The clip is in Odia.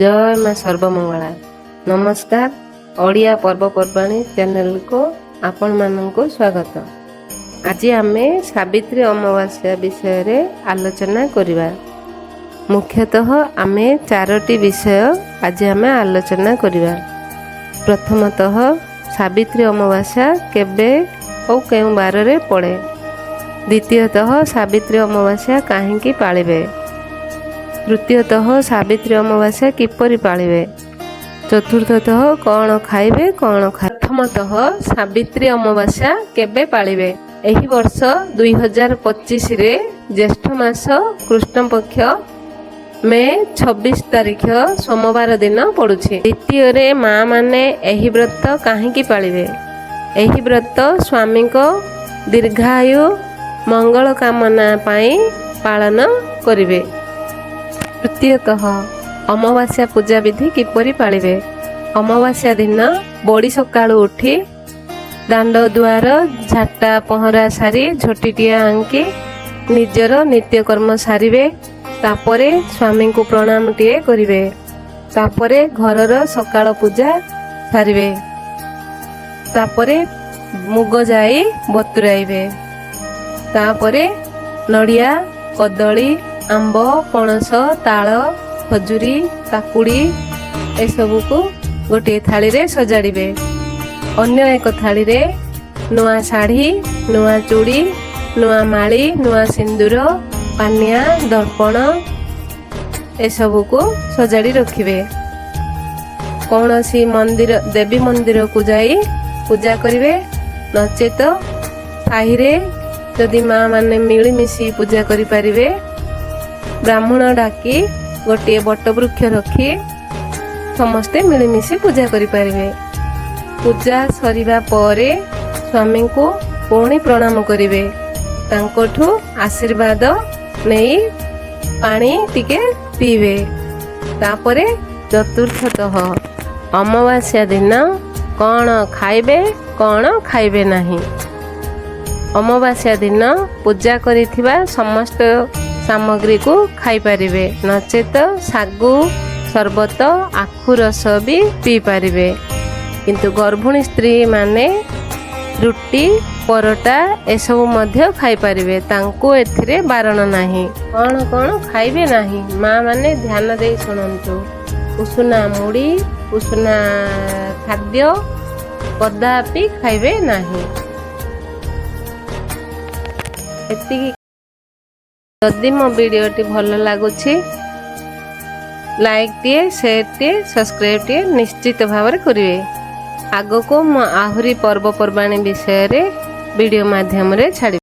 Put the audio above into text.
ଜୟ ମା ସର୍ବମଙ୍ଗଳା। ନମସ୍କାର, ଓଡ଼ିଆ ପର୍ବପର୍ବାଣୀ ଚ୍ୟାନେଲକୁ ଆପଣମାନଙ୍କୁ ସ୍ୱାଗତ। ଆଜି ଆମେ ସାବିତ୍ରୀ ଅମାବାସ୍ୟା ବିଷୟରେ ଆଲୋଚନା କରିବା। ମୁଖ୍ୟତଃ ଆମେ ଚାରୋଟି ବିଷୟ ଆଜି ଆମେ ଆଲୋଚନା କରିବା। ପ୍ରଥମତଃ, ସାବିତ୍ରୀ ଅମାବାସ୍ୟା କେବେ ଓ କେଉଁ ବାରରେ ପଡ଼େ? ଦ୍ୱିତୀୟତଃ, ସାବିତ୍ରୀ ଅମାବାସ୍ୟା କାହିଁକି ପାଳିବେ? ତୃତୀୟତଃ, ସାବିତ୍ରୀ ଅମାବାସ୍ୟା କିପରି ପାଳିବେ? ଚତୁର୍ଥତଃ, କ'ଣ ଖାଇବେ, କ'ଣ ଖାଇ। ପ୍ରଥମତଃ, ସାବିତ୍ରୀ ଅମାବାସ୍ୟା କେବେ ପାଳିବେ? ଏହି ବର୍ଷ 2025ରେ ଜ୍ୟେଷ୍ଠ ମାସ କୃଷ୍ଣପକ୍ଷ ମେ 26 ତାରିଖ ସୋମବାର ଦିନ ପଡ଼ୁଛି। ଦ୍ୱିତୀୟରେ, ମା ମାନେ ଏହି ବ୍ରତ କାହିଁକି ପାଳିବେ? ଏହି ବ୍ରତ ସ୍ୱାମୀଙ୍କ ଦୀର୍ଘାୟୁ, ମଙ୍ଗଳ କାମନା ପାଇଁ ପାଳନ କରିବେ। ତୃତୀୟତଃ, ଅମାବାସ୍ୟା ପୂଜା ବିଧି କିପରି ପାଳିବେ? ଅମାବାସ୍ୟା ଦିନ ବଡ଼ି ସକାଳୁ ଉଠି ଦାଣ୍ଡ ଦୁଆର ଝାଟା ପହଁରା ସାରି, ଝୋଟିଟିଏ ଆଙ୍କି ନିଜର ନିତ୍ୟକର୍ମ ସାରିବେ। ତାପରେ ସ୍ୱାମୀଙ୍କୁ ପ୍ରଣାମଟିଏ କରିବେ। ତାପରେ ଘରର ସକାଳ ପୂଜା ସାରିବେ। ତାପରେ ମୁଗ ଯାଇ ବତୁରାଇବେ। ତାପରେ ନଡ଼ିଆ, କଦଳୀ, ଆମ୍ବ, ପଣସ, ତାଳ, ଖଜୁରୀ, କାକୁଡ଼ି ଏସବୁକୁ ଗୋଟିଏ ଥାଳିରେ ସଜାଡ଼ିବେ। ଅନ୍ୟ ଏକ ଥାଳିରେ ନୂଆ ଶାଢ଼ୀ, ନୂଆ ଚୁଡ଼ି, ନୂଆ ମାଳି, ନୂଆ ସିନ୍ଦୁର, ପାନିଆ, ଦର୍ପଣ ଏସବୁକୁ ସଜାଡ଼ି ରଖିବେ। କୌଣସି ମନ୍ଦିର, ଦେବୀ ମନ୍ଦିରକୁ ଯାଇ ପୂଜା କରିବେ, ନଚେତ ସାହିରେ ଯଦି ମା ମାନେ ମିଳିମିଶି ପୂଜା କରିପାରିବେ। ବ୍ରାହ୍ମଣ ଡାକି ଗୋଟିଏ ବଟବୃକ୍ଷ ରଖି ସମସ୍ତେ ମିଳିମିଶି ପୂଜା କରିପାରିବେ। ପୂଜା ସରିବା ପରେ ସ୍ୱାମୀଙ୍କୁ ପୁଣି ପ୍ରଣାମ କରିବେ। ତାଙ୍କଠୁ ଆଶୀର୍ବାଦ ନେଇ ପାଣି ଟିକେ ପିଇବେ। ତାପରେ ଚତୁର୍ଥତଃ, ଅମାବାସ୍ୟା ଦିନ କ'ଣ ଖାଇବେ, କ'ଣ ଖାଇବେ ନାହିଁ? ଅମାବାସ୍ୟା ଦିନ ପୂଜା କରିଥିବା ସମସ୍ତ ସାମଗ୍ରୀକୁ ଖାଇପାରିବେ, ନଚେତ ଶାଗୁ ସରବତ, ଆଖୁ ରସ ବି ପିଇପାରିବେ। କିନ୍ତୁ ଗର୍ଭିଣୀ ସ୍ତ୍ରୀମାନେ ରୁଟି, ପରଟା ଏସବୁ ମଧ୍ୟ ଖାଇପାରିବେ। ତାଙ୍କୁ ଏଥିରେ ବାରଣ ନାହିଁ। କ'ଣ କ'ଣ ଖାଇବେ ନାହିଁ, ମା ମାନେ ଧ୍ୟାନ ଦେଇ ଶୁଣନ୍ତୁ। ଉଷୁନା ମୁଢ଼ି, ଉଷୁନା ଖାଦ୍ୟ କଦାପି ଖାଇବେ ନାହିଁ। ଏତିକି। ଯଦି ମୋ ଭିଡ଼ିଓଟି ଭଲ ଲାଗୁଛି, ଲାଇକ୍ଟିଏ, ସେୟାରଟିଏ, ସବସ୍କ୍ରାଇବଟିଏ ନିଶ୍ଚିତ ଭାବରେ କରିବେ। ଆଗକୁ ମୁଁ ଆହୁରି ପର୍ବପର୍ବାଣୀ ବିଷୟରେ ଭିଡ଼ିଓ ମାଧ୍ୟମରେ ଛାଡ଼ିବି।